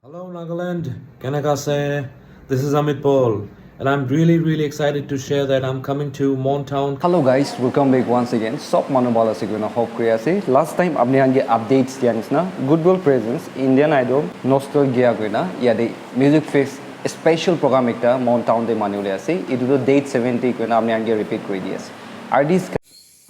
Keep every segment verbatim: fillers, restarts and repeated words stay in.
Hello Nagaland, kenaka ase? This is Amit Paul, and I'm really, really excited to share that I'm coming to Mon Town. Hello guys, welcome back once again. Sob manu bhal ase koina hope kuri ase. Last time apni khan ke updates dia nisna, Goodwill Presents Indian Idol Nostalgia koina yate music fest special program ekta Mon Town te mani bole ase. Itu tu date seven te koina apni khan ke repeat kuri di ase. Artist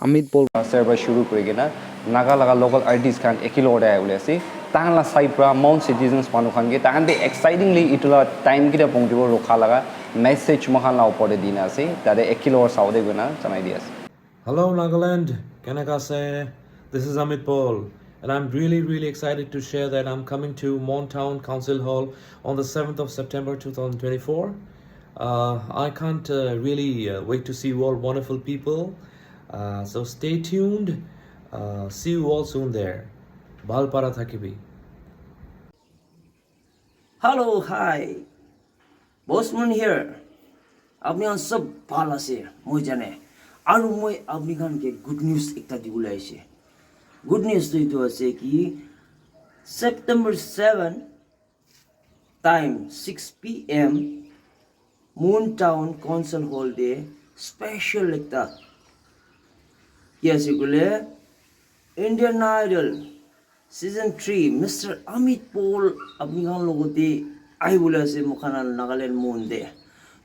Amit Paul sir para shuru kuri kena Naga laga local artist khan ekelogte ahibole ase. Tahan la side pra Mon citizens manu khan ke tahan te excitingly itu la time kita pongjibo rokha laga message moikhan la upor te dina ase. Tate ekelogot sabo de koina janai di ase. Hello Nagaland, kenaka ase? This is Amit Paul, and I'm really, really excited to share that I'm coming to Mon Town Council Hall on the seventh of September two thousand twenty-four. Uh, I can't uh, really uh, wait to see you all wonderful people. Uh, so stay tuned. Uh, see you all soon there. Bhal para thakibi. Hello, hi. Boss Mon here. Apni khan sob bhal ase, moi jane. Aru moi apni khan ke good news ekta dibole aise. Good news tu itu ase ki September seven, time six p m, Mon Town Council Hall te special ekta ki ase koile Indian Idol season three Mister Amit Paul apni khan logote ahibole ase moikhan la Nagaland Mon te.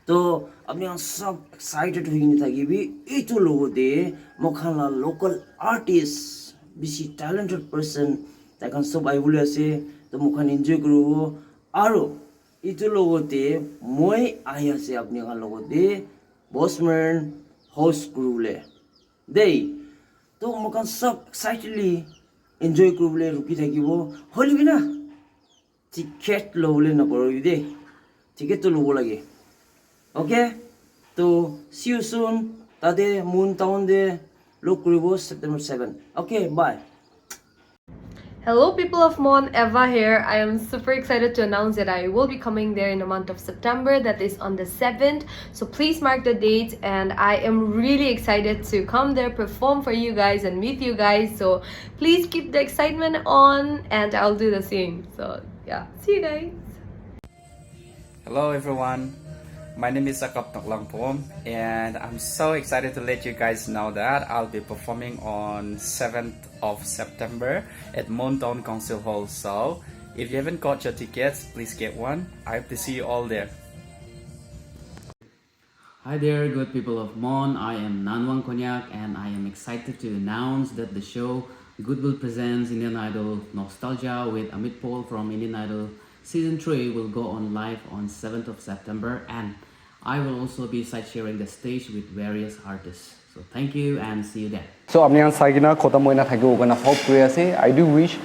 To apni khan sob excited hoi kena thakibi. Itu logote moikhan la local artist, bishi talented person, tai khan sob ahibole ase. To moikhan enjoy kuribo. Aru itu logote moi ahi ase apni khan logote Boss Mon host kuribole. Dei. To moikhan sob excitedly enjoy kuribole ruki thakibo. Hoilebi na ticket lobole napahoribi de. Ticket to lobo lage. Okay? To see you soon. Tate Mon Town te log kuribo September seven. Okay, bye. Hello, people of Mon, Eva here. I am super excited to announce that I will be coming there in the month of September, that is on the seventh. So please mark the date, and I am really excited to come there, perform for you guys, and meet you guys. So please keep the excitement on, and I'll do the same. So, yeah, see you guys. Hello everyone, my name is Akap Noklangpom, and I'm so excited to let you guys know that I'll be performing on seventh of September at Mon Town Council Hall. So if you haven't got your tickets, please get one. I hope to see you all there. Hi there, good people of Mon. I am Nanwang Konyak, and I am excited to announce that the show Goodwill Presents Indian Idol Nostalgia with Amit Paul from Indian Idol Season three will go on live on seventh of September, and I will also be side sharing the stage with various artists. So thank you and see you there. So apni khan sai kena khotom hoina thakibo koina hope kuri ase. I do wish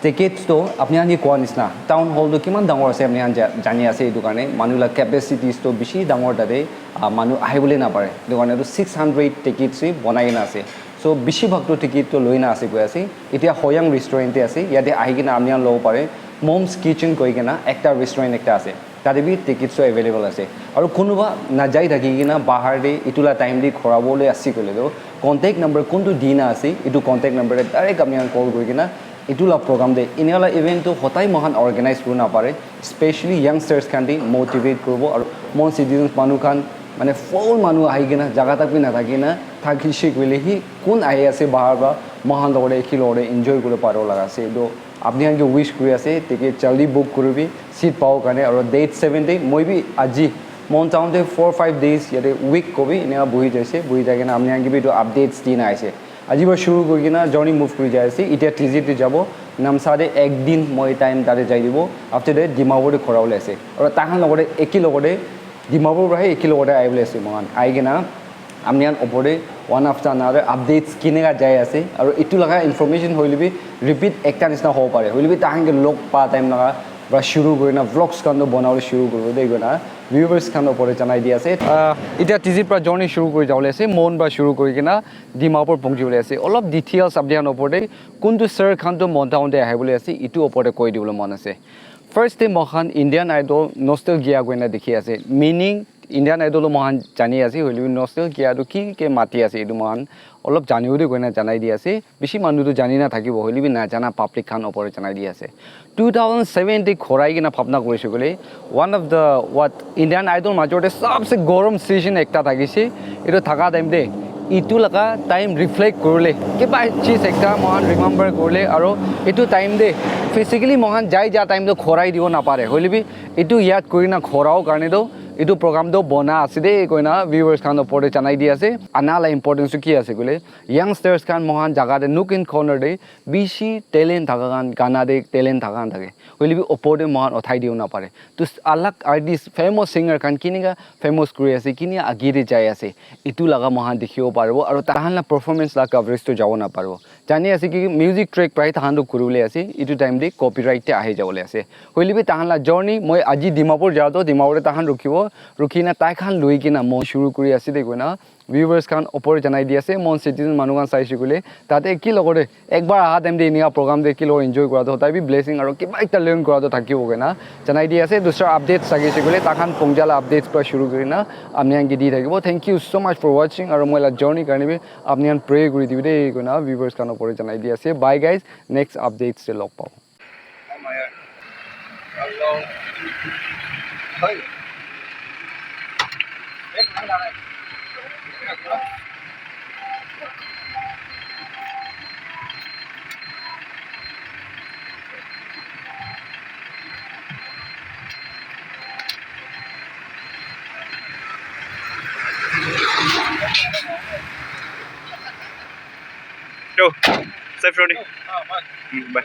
tickets to apni khan ke koa nisna town hall to kiman dangor ase apni khan ja- jani ase, etu karne manu la capacities to bishi dangor tate, ah, manu ahibole napare. Etu karne to six hundred tickets se bonai kena ase. So bishi bhag to ticket to loi na ase koi ase. Etia Hoyang restaurant te ase, yate ahi kena apni khan lobo pare. Mom's Kitchen koi kena ekta restaurant ekta ase. Tate bi tickets to available ase. Aru kunuba najai thaki kena bahar te etu la time te khora bole ase koile to contact number kuntu dina ase, etu contact number te direct apni khan call kuri kena etu la program te, enia la event tu hotai moikhan organize kuri na pare, specially youngsters khan te motivate kuribo aru Mon citizens manu khan mane full manu ahi kena jaga tak bi na thaki na thaki shi koile hi kun ahi ase bahar pra, moikhan logote ekhi logote enjoy kuri paribo laga ase. Etu apni khan ke wish kuri ase, ticket jaldi book kuribi, seat pabo karne. Aru date seven te moi bi aji Mon Town te four five days yate week kobi enia buhi jaise, buhi jai kena apni khan ke bi etu updates di na aise. Aji para shuru kuri kena journey move kuri jai ase. Etia T Z te jabo, Namsa te ek din moi time tate jai dibo. After that Dimapur te khora bole ase. Aru tahan logote eki logote Dimapur para he eki logote ahibole ase moikhan. Ahi kena apni khan opor te one after another updates kineka jai ase. Aru etu laga information hoile bi repeat ekta nisna hobo pare. Hoile bi tahan ke log pa time laga para shuru kuri na vlogs khan to banabole shuru kuribo de koina viewers khan opor te janai di ase. Ah, etia T Z para journey shuru kuri jabole ase. Mon para shuru kuri kena Dimapur pongji bole ase. Olop details apni khan opor te kuntu sir khan to Mon Town te ahibole ase, etu opor te koi dibole mon ase. First te moikhan Indian Idol Nostalgia koina dikhi ase, meaning Indian Idol mohan jani ase, hoilebi nostalgia tu ki ke mati ase, etu mohan olop janibo de koina janai di ase. Bishi manu tu jani na thakibo, hoilebi na jana public khan opor janai di ase. Two thousand seven te khorai kena bhabna korise koile, one of the what Indian Idol major te sabse gorom season ekta thakise, etu thaka time te, etu laga time reflect korile, kiba cheez ekta mohan remember korile, aro etu time te physically mohan jai ja time te khorai dibo napare, hoilebi etu yad kurina khorao karne to etu program to bona ase de koina viewers khan opor te janai di ase. Ana la importance to ki ase koile, youngsters khan mohan jaga te nook and corner te bishi talent thaka khan, gana te talent thaka khan thake, hoilebi opor te mohan uthai dibo napare. To alag artist, famous singer khan kinika famous kuri ase, kini age te jai ase, etu laga mohan dikhibo paribo, aro tahan la performance la coverage to jabo naparibo. Jani ase ki music track prai tahan to kuribole ase, etu time te copyright te ahi jabole ase. Hoilebi tahan la journey, moi aji Dimapur jao to Dimapur te tahan rukhibo, rukhina tai khan lui kena moi shuru kuri ase de koina viewers khan opor janai di ase. Mon citizen manu khan saise koile, tate ki logore ekbar aha time te inika program te ki logore enjoy kura to tai bi blessing aro kiba ekta learn kura to thakibo koina janai di ase. Dusra updates thakise koile, tahan Pongja la updates pra shuru kurina apni khan ke di thakibo. Thank you so much for watching, aro moi la journey karne bi apni khan pray kuri dibi de koina viewers khan opor janai di ase. Bye guys, next updates te log pabo. Yo, safe journey. Mm, bye.